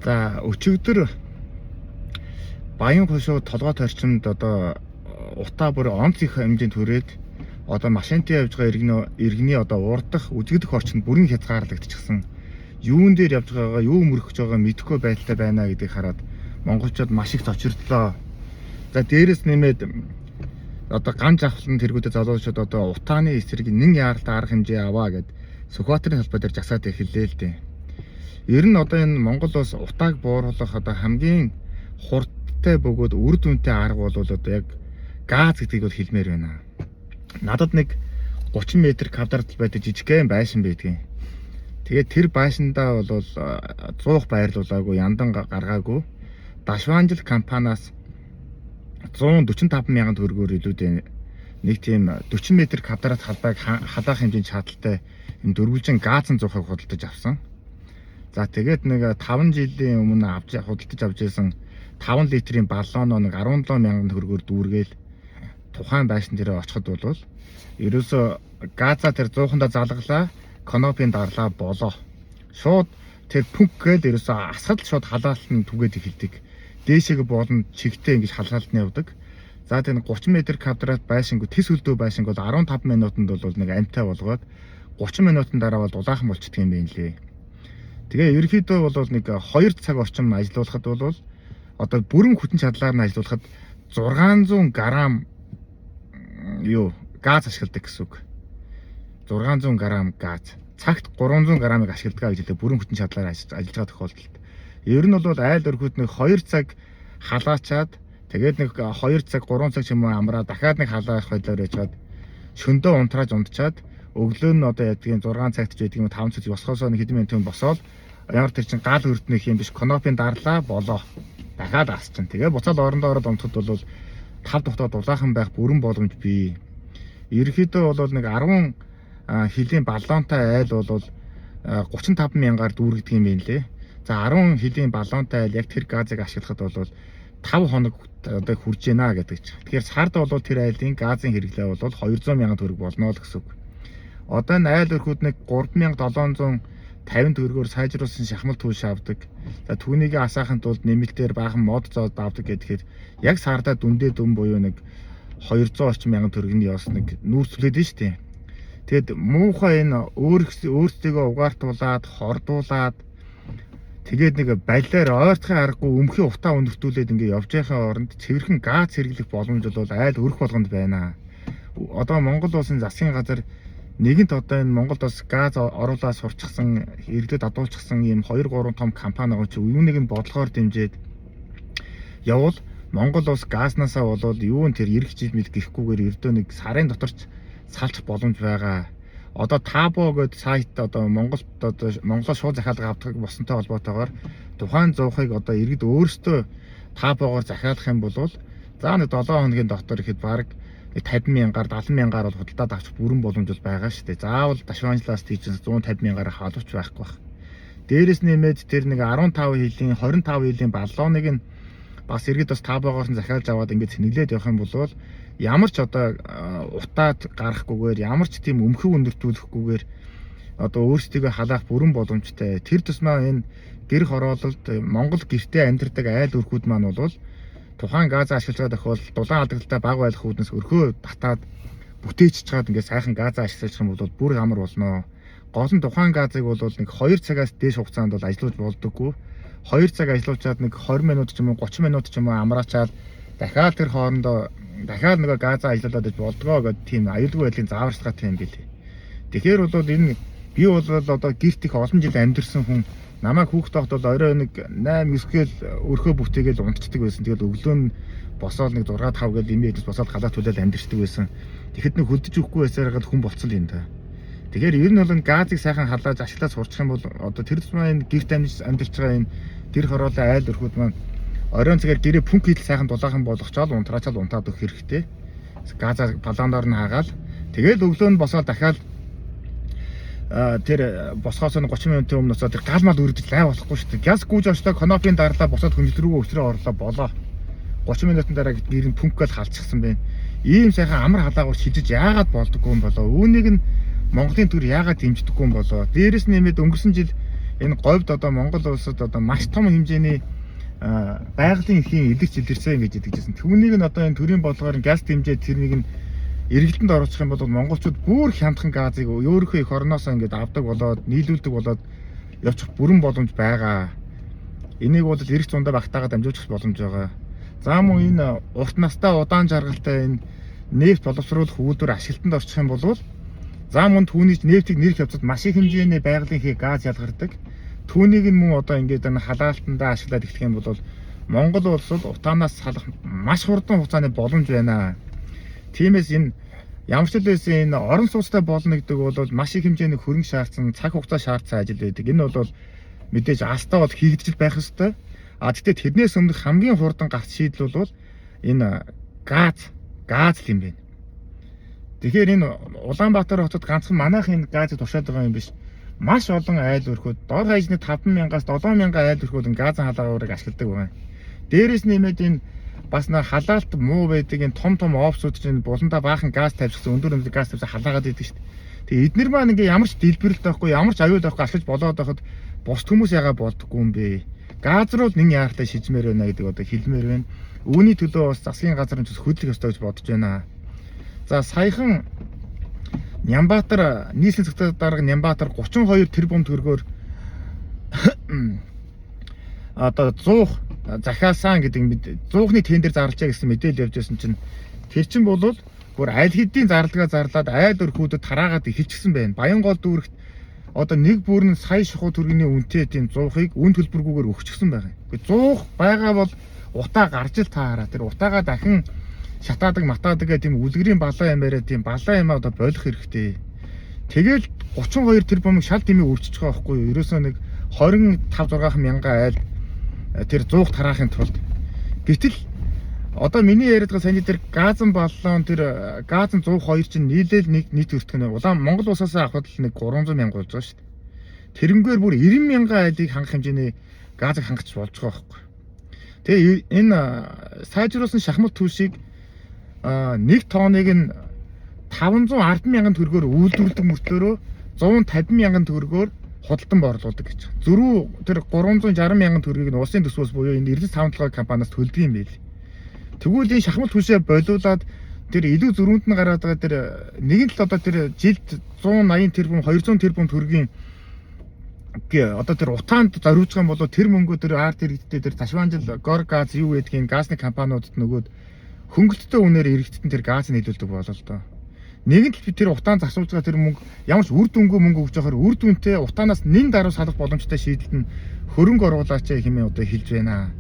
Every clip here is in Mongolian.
За, өчигдөр Баян хошуу толгой торчимд одоо утаа бүр онц их хэмжээнд хүрээд одоо машинтай явж байгаа иргэний одоо урдах үзэгдэх орчинд бүрэн хязгаарлагдчихсан. Юун дээр явж байгаагаа, юу мөрөх гэж байгааг мэдэхгүй байдалтай байна гэдгийг хараад монголчууд маш их цочирдлоо. За, дээрэс нэмээд одоо ган жавхлан тэргүүдэд залуучууд одоо утааны эсрэг нэн яаралтай арга хэмжээ аваа гэд Сүхбаатарын талбай дээр жагсаад эхэллээ л дээ. Ер нь одоо энэ Монгол улс утааг бууруулах одоо хамгийн хурдтай бөгөөд үр дүнтэй арга бол одоо яг газ гэдгийг бол хэлмээр байна. Надад нэг 30 м квадрат байдаг жижигхэн байшин байдгийн. Тэгээд тэр байшиндаа бол 100 байрлуулаагүй, яндан гаргаагүй. Дашванжил компаниас 145 мянган төгрөгөөр илүүдээ нэг тийм 40 м квадрат халбайг халаах хэмжээний чадaltaй энэ дөрвөлжин газан зуухыг худалдаж авсан. За, тэгээд нэг 5 жилийн өмнө авч худалдаж авч ирсэн 5 литрийн баллоноо нэг 17 мянган төгрөгөөр дүүргээл тухайн байшин дээр очиход бол ерөөсөө газа тэр 100-анда залгалаа, кнопын дарлаа, болоо. Шууд тэр пүнк гээл ерөөсөө асгал шууд халаалт нь түгээд эхэлдэг. Дээшээгээ болон чигтээ ингэж халаалт нь явдаг. За, тэр 30 м квадрат байшинг, тэс хөлдөө байшинг бол 15 минутанд бол нэг амтай болгоод 30 минутын дараа бол дулаахан болчдөг юм байна лээ. Тэгээ ерөнхийдөө бол нэг 2 цаг орчим ажилуулахад бол одоо бүрэн хүчин чадлаар нь ажилуулахад 600 грамм юу газ ашигладаг гэсэн үг. 600 грамм газ. Цагт 300 граммыг ашигладаг гэж хэлээ бүрэн хүчин чадлаар ажиллаж байгаа тохиолдолд. Ер нь бол айл өрхөд нэг 2 цаг халаачаад, тэгээд нэг 2 цаг, 3 цаг ч юм уу амраа, дахиад нэг халаах байдлаар байжгаад шөндөө унтрааж унтчаад, өглөө нь одоо ядгийн 6 цагт ч байдаг юм, 5 цагт босхосоо нэг хэдэн минутын босоод ямар тэр чин гал өрднөх юм биш, кнопын дарлаа, болоо. Дахиад асчин. Тэгээ буцаал орондоо ороод унтахад бол 5 тухтаа дулаахан байх бүрэн боломж бий. Ерөнхийдөө бол нэг 10 хилийн баллонтой айл бол 35 мянгаар дүүргдэг юм байна лээ. За, 10 хилийн баллонтой айл яг тэр газыг ашиглахад бол 5 хоног одоо хүрж байна гэдэг чинь. Тэгэхээр сард бол тэр айлын газын хэрэглээ бол 200 мянган төгрөг болно л гэсэн үг. Одоо энэ айл өрхүүд нэг 3750 төгрөгөөр сайжруулсан шахмал түүш авдаг. За, түүнийг асаахын тулд нэмэлтээр баахан мод зоод авдаг гэхээр яг сардаа дүндээ дүн буюу нэг 200 орчим мянган төгрөгийн ёс нэг нүүрслээд нь шүү дээ. Тэгэд муухай энэ өөрсдийгөө угаартуулаад, хордуулаад, тэгээд нэг балиар ойртохын аргагүй өмхий утаа өндөртүүлээд ингээ явж байхын оронд цэвэрхэн газ хэрэглэх боломж бол айл өрх болгонд байна. Одоо Монгол улсын засгийн газар нэгэнт одоо энэ Монголд бас газ оруулаад сурчсан, иргэдэд адуулчихсан ийм 2 3 том компани байгаа чи юуныг нь бодлогоор дэмжиж явбал Монгол улс газнаасаа болвол юун тэр ирэх жил мэл гэхгүйгээр ердөө нэг сарын доторч салчих боломж байгаа. Одоо Таабо гэдэг сайт одоо Монголд одоо Монголоо шууд захиалга авдаг болсонтой холбоотойгоор тухайн зуухыг одоо иргэд өөрсдөө Таабогоор захиалах юм бол за нэг 7 хоногийн дотор ихэд баг 50 мянгаар, 70 мянгаар бол худалдаад авчих бүрэн боломж бол байгаа шүү дээ. Заавал Дашванжлаас тийч 150 мянгаар халууч байхгүй байх. Дээрэс нэмээд тэр нэг 15 хилийн, 25 хилийн баллоныг нь бас иргэд бас Таабогоор нь захиалж аваад ингээд цэнэглээд явах юм бол ямар ч одоо утаад гарахгүйгээр, ямар ч тийм өмхөг өндөртүүлэхгүйгээр одоо өөрсдийгөө халаах бүрэн боломжтой. Тэр тусмаа энэ гэр хороололд Монгол гэртээ амьдардаг айл өрхүүд маань бол тухайн газ ашиглаж байгаа тохиолдолд дулаан алдагдaltaй бага байх үүднээс өрхөө татаад бүтээч чаад ингээд сайхан газаа ашиглах юм бол бүр амар болно. Гол нь тухайн газыг бол нэг 2 цагаас дээш хугацаанд бол ажиллуулж болдоггүй. 2 цаг ажиллуулчаад нэг 20 минут ч юм уу, 30 минут ч юм уу амраачаад, дахиад тэр хоорондоо дахиад нөгөө газаа ажиллуулад байж болдгоо гэдэг тийм аюулгүй байдлын зааварчилгаатай юм билээ. Тэгэхээр бол энэ би бол одоо гэрт их олон жил амьдарсан хүн, намайг хүүхэд байхад бол орой нэг 8 9 гээл өрхөө бүтээгээл унтчихдаг байсан. Тэгэл өглөө нь босоод нэг 6 5 гээл эмээ хэдээс босоод халаа түлээл амьдэрчдэг байсан. Тэгэхэд нэг хөлдөж өгөхгүй байсаар гал хүн болцсон юм да. Тэгэхээр ер нь бол газыг сайхан халааж ашиглаад сурчих юм бол одоо тэр тусмаа энэ гэрт амьдарч байгаа энэ гэр хороолоо айл өрхүүд маань оройн цагаар гэрээ пүнк хийдэл сайхан дулаахан болгочоод унтраачаал унтаад өгөх хэрэгтэй. Газаа баландаар нь хагаал тэгэл өглөө нь босоод дахиад тэр босхоос нь 30 минутын өмнө босоод тэр гал мал өрдөж лай болохгүй шүү дээ. Газ гүйж очлоо, кнопын дарлаа, босоод хөнжил рүүгээ өсрөө орлоо, болоо. 30 минутын дараа гэр нь пүнк гал халчихсан байна. Ийм сайхан амар халаагаар шижиж яагаад болдоггүй юм болоо? Үүнийг нь Монголын төр яагаад дэмждэггүй юм болоо? Дээрээс нэмээд өнгөрсөн жил Энэ говьд одоо Монгол улсад одоо маш том хэмжээний байгалийн эрхийн илэрч илэрсэн гэж итгэжсэн. Түүнийг нь одоо энэ төрийн бодлогоор газ дэмжиж тэрнийг нь эргэлтэнд оруулах юм бол монголчууд бүр хямдхан газыг өөрийнхөө эх орноосоо ингээд авдаг болоод нийлүүлдэг болоод явчих бүрэн боломж байгаа. Энийг бол эрэх зундаа багтаагаад дамжуулчих боломж байгаа. За мөн энэ урт настай удаан жаргалтай энэ нефть боловсруулах үйлдвэр ашиглалтанд орчих юм бол за мөн түүний нефтийг нэрх явцад маш их хэмжээний байгалийн хээ газ ялгардаг. Түүнийг нь мөн одоо ингээд энэ халаалтандаа ашиглаад эхлэх юм бол Монгол улс утаанаас салах маш хурдан хугацааны боломж байна. Тиймээс энэ ямар ч үлээс энэ орон сууцтай болно гэдэг бол маш их хэмжээний хөрөнгө шаардсан, цаг хугацаа шаардсан ажил байдаг. Энэ бол мэдээж алстаа бол хийгдэж байх ёстой. А тэгтээ тэрнээс өмнөх хамгийн хурдан гарц шийдэл бол энэ газ л юм байна. Тэгэхээр энэ Улаанбаатар хотод ганцхан манайх энэ газыг туршаад байгаа юм биш. Маш олон айл өрхүүд дор хаяж нэг 5000-аас 7000 айл өрхүүд газын халаагуурыг ашигладаг байна. Дээрээс нэмээд энэ бас нэг халаалт муу байдаг энэ том том офсууд чинь буландаа баахан газ тавьчихсан, өндөр өндөр газ тавьсан халаагаад идэг шүү дээ. Тэгээ эднэр маань ингээ ямар ч дэлбэрэлт байхгүй, ямар ч аюул байхгүй ашиглаж болоод байхад бус хүмүүс ягаа болдоггүй юм бэ? Газ руу нэн яаралтай шижмээр байна гэдэг одоо хэлмээр байна. Үүний төлөө бас засгийн газар нь ч хөдлөх ёстой гэж бодож байна. За саяхан Нямбатар нийслэлийн захирал дарга Нямбатар 32 тэрбум төгрөгөөр одоо 100 захиалсан гэдэг 100-ны тендер зарлажээ гэсэн мэдээлэл явж байсан чинь тэр чинь бол бүр аль хэдийн зарлагаа зарлаад айл өрхүүдэд тараагаад эхэлчихсэн байна. Баянгол дүүрэгт одоо нэг бүр нь сая шухуу төгрөгийн үнэтэй тийм 100-ыг үн төлбөргүйгээр өгчихсэн байгаа. Гэхдээ 100 байгаа бол утаа гарч ил таараа. Тэр утаагаа дахин шатаадаг матаадаг гэх тийм үлгэрийн балаа юм яриа, тийм балаа юм одоо болох хэрэгтэй. Тэгэл 32 тэрбумыг шал дэмий өрчиж байгаа байхгүй юу? Ерөөсөө нэг 25 6 мянган айл тэр 100 тараахын тулд. Гэтэл одоо миний яриад байгаа саяны тэр газан баллон, тэр газан 102 чинь нийлээл нэг нийт өртгөн нь улаан Монгол улсаас авахад л нэг 300 мянга болж байгаа шүү дээ. Тэрнгээр бүр 90 мянган айлыг хангах хэмжээний газыг хангах болж байгаа байхгүй. Тэгээ энэ сайжруулсан шахмал түлшийг нэг тонныг нь 510 мянган төгрөгөөр үйлдвэрлэдэг мөртлөөрөө 150 мянган төгрөгөөр худалдан борлуулдаг гэж. Зөрүү тэр 360 мянган төгрөгийг нь улсын төсвөөс буюу энэ Эрдэс таван толгой компаниас төлдөг юм байл. Тэгвэл энэ шахмал түлшээ болиулаад тэр илүү зөрүүнд нь гараад байгаа тэр нэгэн тал одоо тэр жилд 180 тэрбум 200 тэрбум төгрөгийн одоо тэр утаанд зориулж байгаа юм бол тэр мөнгөө тэр арт иргэдтэй тэр Ташванжил гор газ юу гэдгийг газны компаниудад нөгөөд хөнгөлөлттэй үнээр иргэдэд нь тэр газыг нийлүүлдэг болол доо. Нэгэн тал би тэр утаан зарцуулж байгаа тэр мөнгө ямар ч үр дүнгүй мөнгө өгж байхаар үр дүнтэй утаанаас нэн даруй салах боломжтой шийдэлд нь хөрөнгө оруулаач хэмээн одоо хэлж байна.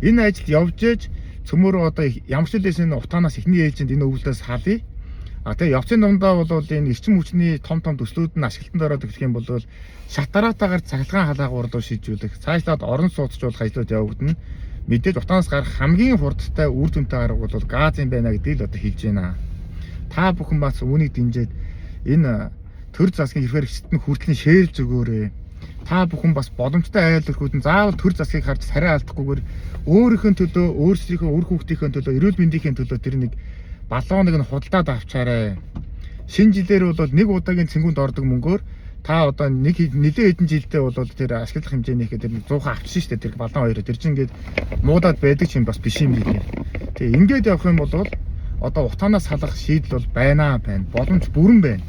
Энэ ажил явж ээж цөмөрөө одоо ямар ч үлээс энэ утаанаас эхний ээлжинд энэ өвлөөс салъя. А тэгээ явцын дундаа бол энэ эрчим хүчний том том төслүүд нь ашиглалтанд ороод эхлэх юм бол шат дараатаагаар цахилгаан халаагуур руу шийдвэрлэх, цаашлаад орон сууцжуулах ажлууд явагдана. Мэдээж утаанаас гарах хамгийн хурдтай үр дүнтэй арга бол газ юм байна гэдгийг л одоо хэлж байна. Та бүхэн бас үүнийг дэмжиж энэ төр засгийн эрх хэрэгчдэд нь хүртэл шеэрлж өгөөрэй. Та бүхэн бас боломжтой айл өрхүүд нь заавал төр засгийг харж царай алдахгүйгээр өөрийнхөө төлөө, өөрсдийнхөө үр хүүхдийнхээ төлөө, эрүүл мэндийнхээ төлөө тэр нэг баллоныг нь худалдаад авчаарай. Шинэ жилээр бол нэг удаагийн цэнгүүнд ордог мөнгөөр та одоо нэг нэлээд хэдэн жилдээ бол тэр ашиглах хэмжээнийхээ тэр 100 авчихсан шүү дээ, тэр баллон хоёроо. Тэр чинь ингээд муудаад байдаг юм бас биш юм билээ. Тэгээ ингээд явах юм бол одоо утаанаас салах шийдэл бол байна. Боломж бүрэн байна.